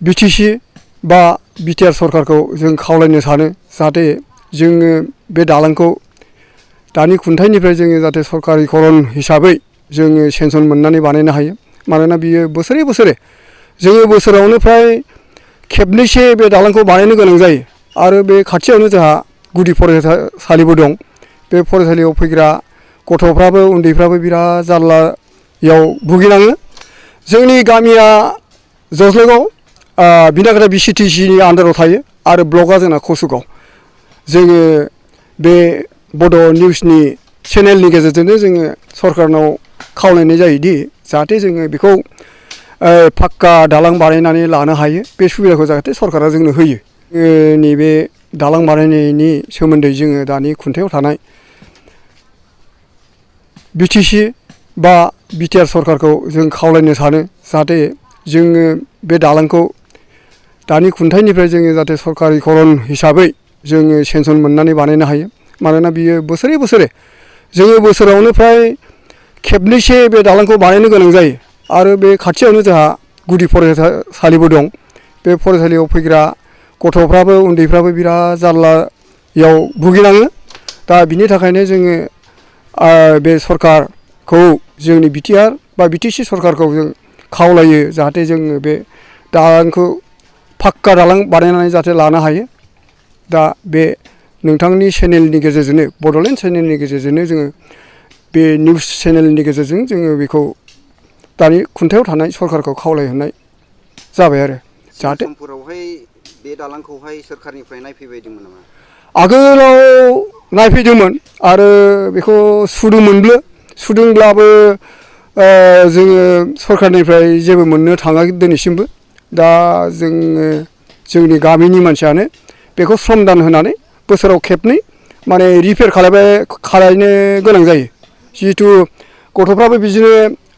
BTC बा BTR सरकारखौ जों खावलायनो सानो जाहाथे जोङो बे दालांखौ दानि खुंथायनिफ्राय जोङो जाहाथे सरकारिकरन हिसाबै जोङो सेंसन मोननानै बानायनो हायो। मानोना बियो बोसोरे बोसोरे जोङो बोसोरावनो फ्राय खेबनैसो बे दालांखौ बानायनो गोनां जायो आरो बे खाथियावनो जोंहा गुदि फरायसालिबो दं। बे फरायसालियाव फैग्रा गथ'फ्राबो उन्दैफ्राबो बिराद जारलायाव भुगिनाङो। जोंनि गामिया जज्लगाव बिनागाथा बिसिटिसिनि आन्दाराव थायो आरो ब्लकआ जोंना कसुगाव। जोङो बे बड' निउसनि चेनेलनि गेजेरजोंनो जोङो सरकारनाव खावलायनाय जायोदि जाहाथे जोङो बेखौ फाक्का दालां बानायनानै लानो हायो। बे सुबिदाखौ जाहाथे सरकारा जोंनो होयो। नैबे दालां बानायनायनि सोमोन्दै जोङो दानि खुंथायाव थानाय बिटिसि बा बिटिआर सरकारखौ जों खावलायनो सानो जाहाथे जोङो बे दालांखौ दानि खुंथायनिफ्राय जोङो जाहाथे सरकारिकरन हिसाबै जोङो सेंसन मोननानै बानायनो हायो। मानोना बियो बोसोरे बोसोरे जोङो बोसोरावनो फ्राय खेबनैसो बे दालांखौ बानायनो गोनां जायो आरो बे खाथियावनो जोंहा गुदि फरायसालिबो दं। बे फरायसालियाव फैग्रा गथ'फ्राबो उन्दैफ्राबो बिराद जारलायाव भुगिनाङो। दा बिनि थाखायनो जोङो बे सरकारखौ जोंनि बिटिआर बा बिटिसि सरकारखौ जों खावलायो जाहाथे जोङो बे दालांखौ फाक्का दालां बानायनानै जाहाथे लानो हायो। दा बे नोंथांनि चेनेलनि गेजेरजोंनो बड'लेण्ड चेनेलनि गेजेरजोंनो जोङो बे निउस चेनेलनि गेजेरजों जोङो बेखौ दानि खुंथायाव थानाय सरकारखौ खावलायहरनाय जाबाय आरो जाहाथे समफोरावहाय बे दालांखौहाय सोरखारनिफ्राय नायफैबायदोंमोन नामा? आगोलाव नायफैदोंमोन आरो बेखौ सुदोंब्लाबो जोङो सरकारनिफ्राय जेबो मोननो थाङाखै दिनैसिमबो। दा जोङो जोंनि गामिनि मानसियानो बेखौ श्रमदान होनानै बोसोराव खेबनै माने रिपेयार खालायनो गोनां जायो। जिहेथु गथ'फ्राबो बिदिनो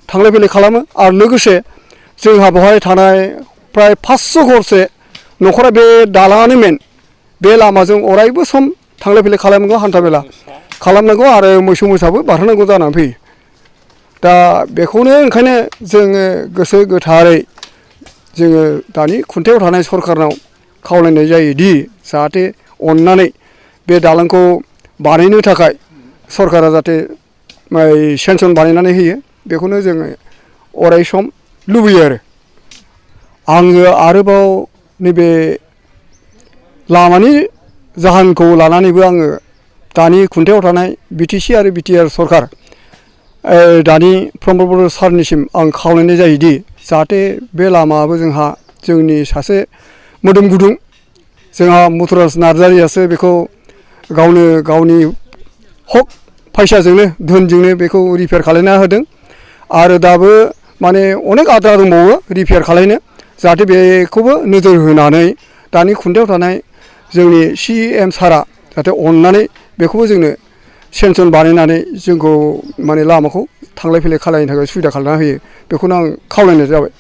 थांलाय फैलाय खालामो आरो लोगोसे जोंहा बेवहाय थानाय फ्राय 500 घरसे न'खरा बे दालाङानो मेन। बे लामाजों अरायबो सम थांलाय फैलाय खालामनांगौ, हान्थामेला खालामनांगौ आरो मोसौ मोसाबो बारहोनांगौ जानानै फैयो। दा बेखौनो ओंखायनो जोङो गोसो गोथारै जोङो दानि खुंथायाव थानाय सरकारनाव खावलायनाय जायोदि जाहाथे अननानै बे दालांखौ बानायनो थाखाय सरकारा जाहाथे सेंसन बानायनानै होयो। बेखौनो जोङो अराय सम लुबैयो आरो आङो आरोबाव नैबे लामानि जाहोनखौ लानानैबो आङो दानि खुंथायाव थानाय बिटिसि आरो बिटिआर सरकार दानि प्रमद बर' सारनिसिम आं खावलायनाय जायोदि जाहाथे बे लामायाबो जोंनि सासे मोदोम गुदुं जोंहा मथुराज नार्जारियासो बेखौ गावनि हक फैसाजोंनो धोनजोंनो बेखौ रिपेयार खालायना होदों आरो दाबो माने अनेक आद्रा दंबावो रिपेयार खालायनो। जाहाथे बेखौबो नोजोर होनानै दानि खुंथायाव थानाय जोंनि CM सारा जाहाथे अननानै बेखौबो जोंनो सेंसन बानायनानै जोंखौ माने लामाखौ थांलाय फैलाय खालामनो थाखाय सुबिदा खालामना होयो। बेखौनो आं खावलायनाय जाबाय।